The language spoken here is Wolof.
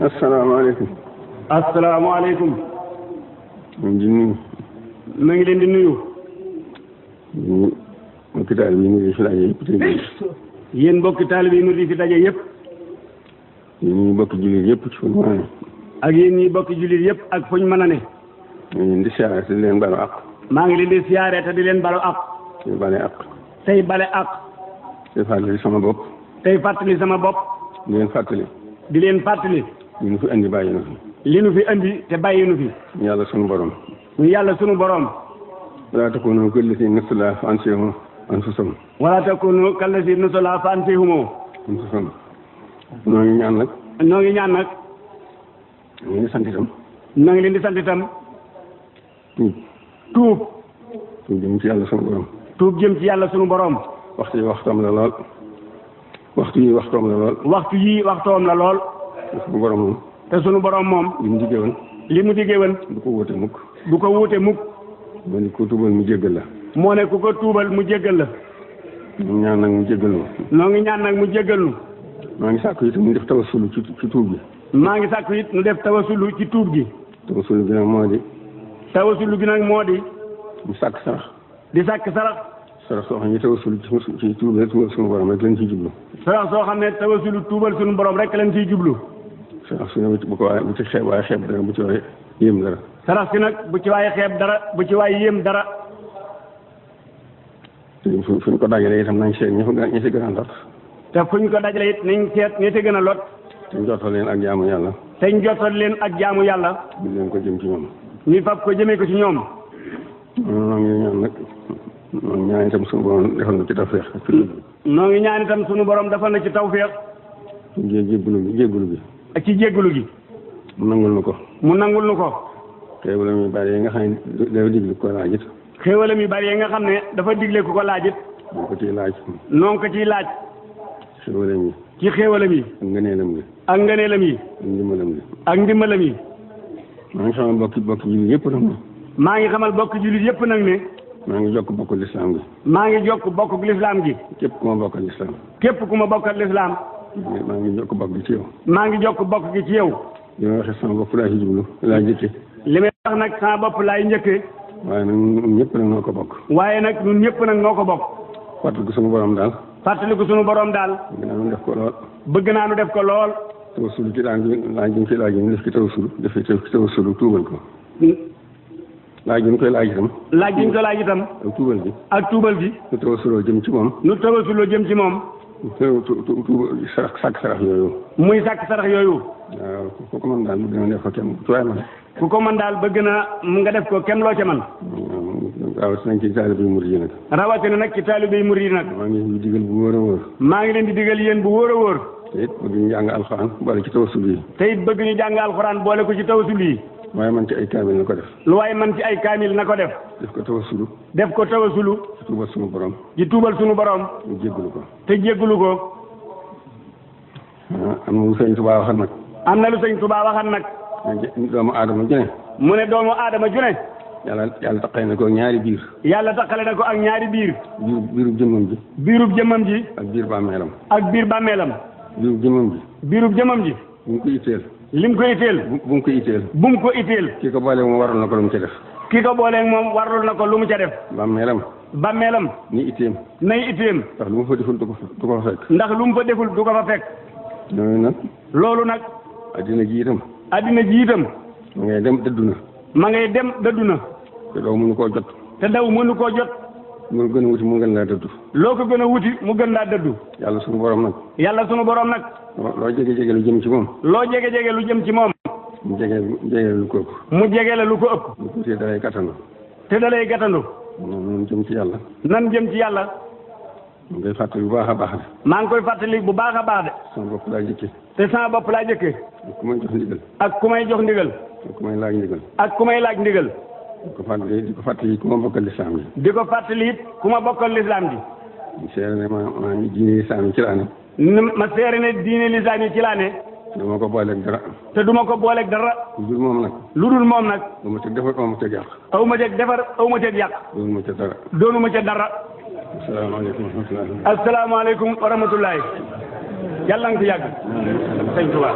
asalaamaaleykum. asalaamaaleykum. ñu ngi nuyu. ma ngi leen di nuyu. ñu mbokki taalibe yi mu ngi fi daje yëpp tey. yéen mbokki taalibe yi mu ngi fi daje yëpp. yéen ñi bokki jullit yëpp ci fu ñu mën a ne. ak yéen ñi bokki jullit yëpp ak fu ñu mën a ne. ñu ngi leen di siyaare te di leen balu àq. maa ngi leen di siyaare te di leen balu àq. te bale àq. tey bale àq. te fàttali sama bopp. tey fàttali sama bopp. di leen fàttali. di leen fàttali. li nu fi andi bàyyi na fi. li nu fi andi te bàyyi nu fi. yàlla sunu borom. ñu yàlla sunu borom. wala takunu kallati nasullaaha fa ansahum anfusahum. wala takunu kallati nasullaaha fa ansahum anfusahum. noo ngi ñaan nag. noo ngi ñaan nag. ñu ngi sant itam. noo ngi leen di sant itam. tuub. tuub. tuub jëm ci yàlla sunu borom. tuub jëm ci yàlla sunu borom. waxtu yi waxtoom la lool. waxtu yi waxtoom la lool. waxtu yii waxtoom la lool. te sunu borom moom. te sunu borom moom. li mu diggee woon. li mu diggee woon. du ko wóote mukk. du ko wuute mukk. moo ne ku tuubal mu jéggal la. moo ne ku ko tuubal mu jéggal la. ñu ñaan nag mu jéggal ma. noo ngi ñaan nag mu jéggal nu. maa ngi sàkku itam mu def tawasulu ci tuub gi. maa ngi sàkku it nu def tawasulu ci tuub gi. tawasulu gi nag moo di. tawasulu gi nag moo di. mu sàkk sarax. di sàkk sarax. sarax soo xam ne tawasulu ci tuubal suñu borom rek lañ ciy jublu. sarax soo xam ne tawasulu tuubal suñu borom rek lañ ciy jublu. sarax su ne bu ko waaye bu ci xeeb waaye xeeb dara bu ci waaye yéem dara. sarax si nag bu ci waaye xeeb dara bu ci waaye yéem dara. fu ñu ko dajalee itam nañ seet ñi si gën a lot. te fu ñu ko dajalee it nañ seet ñi si gën a lot. te ñu jotal leen ak jaamu yàlla. te ñu jotal leen ak jaamu yàlla. bi leen ko jëm ci ñoom. ñu fab ko jëmee ko ci ñoom. noo ngi ñaan nag noo ngi ñaan itam suñu borom defal na ci tawfeex. noo ngi ñaan itam suñu borom defal na ci tawfeex. jéggulu bi. ak ci jéggulu gi. mu nangul nu ko. mu nangul nu ko. xéewalam yu bari yi nga xam ne dafa digle ko laajit. xéewalam yu bari yi nga xam ne dafa digle ku ko laajit. noo ko ciy laaj. noo ko ciy laaj. xéewalam yi. ci xéewalam yi. ak ngëneelam gi. ak ngëneelam yi. ak ndimbalam gi. ak ndimbalam yi. maa ngi xamal bokki jullit yëpp nag. maa ngi xamal bokki jullit yëpp nag ne. maa ngi jokk bokk lislaam gi. maa ngi jokk bokk lislaam gi. képp ku ma bokkal lislaam. képp ku ma bokkal lislaam. maa ngi jokk bokk gi ci yow. maa ngi jokk bokk gi ci yow. li ma waxee sama bopp laa ci jublu laa njëkkee. li may wax nag sama bopp laay njëkkee. waaye nag ñun ñëpp nag noo ko bokk. waaye nag ñun ñëpp nag noo ko bokk. fàttaliku sunu borom daal. fàttaliku sunu borom daal. bëgg naa nu def ko lool. bëgg naa nu def ko lool. tawasulu ci laaj jëm ci laaj yi def ci tawasulu def ci tawasulu tuubal ko. laaj yi ñu koy laaj itam. laaj yi ñu koy laaj itam. ak tuubal gi. ak tuubal gi. nu tawasuloo jëm ci moom. nu tawasuloo jëm ci moom. sàkk sarax yooyu. muy sàkk sarax yooyu. waaw ku ko mën daal bëgg na def ko kenn ci waay man. ku ko mën daal bëgg na nga def ko kenn loo ca man. rawatina ci taalibe yi murid yi nag. rawatina nag ci taalibe yi murid yi nag. maa ngi leen di digal bu wóor a wóor. maa ngi leen di digal yéen bu wóor a wóor. te it bëgg ñu jàng alxuraan boole ci tawasul yi. te it bëgg ñu jàng alxuraan boole ko ci tawasul yi. waaye man ci ay kaamil na ko def. lu waaye man ci ay kaamil na ko def. def ko tawasulu. def ko tawasulu. ci tuubal sunu borom. ci tuubal sunu borom. ñu jéggalu ko. te jéggalu ko. am na lu sëñ Tuubaa waxal nag. am na lu sëñ Tuubaa waxal nag. doomu aadama ju ne. mu ne doomu aadama ju ne. yàlla taqale na ko ñaari biir. yàlla taqale na ko ak ñaari biir. biirub jëmmam ji. biirub jëmmam ji. ak biir bàmmeelam. ak biir bàmmeelam. biirub jëmmam ji. biirub jëmmam ji. bu mu ko itteel. lim ko itteel. bu mu ko itteel. bu mu ko itteel. kii ko boole moom warul na ko lu mu ca def. kii ko booleeg moom warul na ko lu mu ca def. bàmmeelam. bàmmeelam. ni itteem. nay itteem. ndax lu mu fa deful du ko fa fekk. ndax lu mu fa deful du ko fa fekk. loolu nag. loolu nag. addina ji itam. addina ji itam. ma ngay dem dëddu na. ma ngay dem dëddu na. te daw mënu koo jot. te daw mënu koo jot. mu gën a wuti mu gën laa dëddu. loo ko gën a wuti mu gën laa dëddu. yàlla sunu borom nag. yàlla sunu borom nag. loo jege lu jëm ci moom. loo jege lu jëm ci moom. mu jege lu ko ëpp. mu jege la lu ko ëpp. lu ko tee dalay gàttandu. te dalay gàttandu. noonu jëm ci yàlla. nan jëm ci yàlla. mu ngay fàttali bu baax a baax de. maa ngi koy fàttali bu baax a baax de. sama bopp laa jëkkee. te sama bopp laa jëkkee. ak ku may jox ndigal. ak ku may jox ndigal. ak ku may laaj ndigal. ak ku may laaj ndigal. di ko fàttali ku ma bokkal lislaam ji. di ko fàttali it ku ma bokkal lislaam ji. di seere ne maa ngi diine lislaam yi ci laa ne. ma seere ne diine lislaam yi ci laa ne. te du ma ko booleeg dara. te du ma ko booleeg dara. lu dul moom nag. lu dul moom nag. du ma ca defar aw ma ca yàq. aw ma ca defar aw ma ca yàq. doonu ma ca dara. doonu ma ca dara. asalaamaaleykum wa rahmatulah. asalaamaaleykum wa rahmatulah. yàlla nga fi yàgg. sëñ Tuubaa.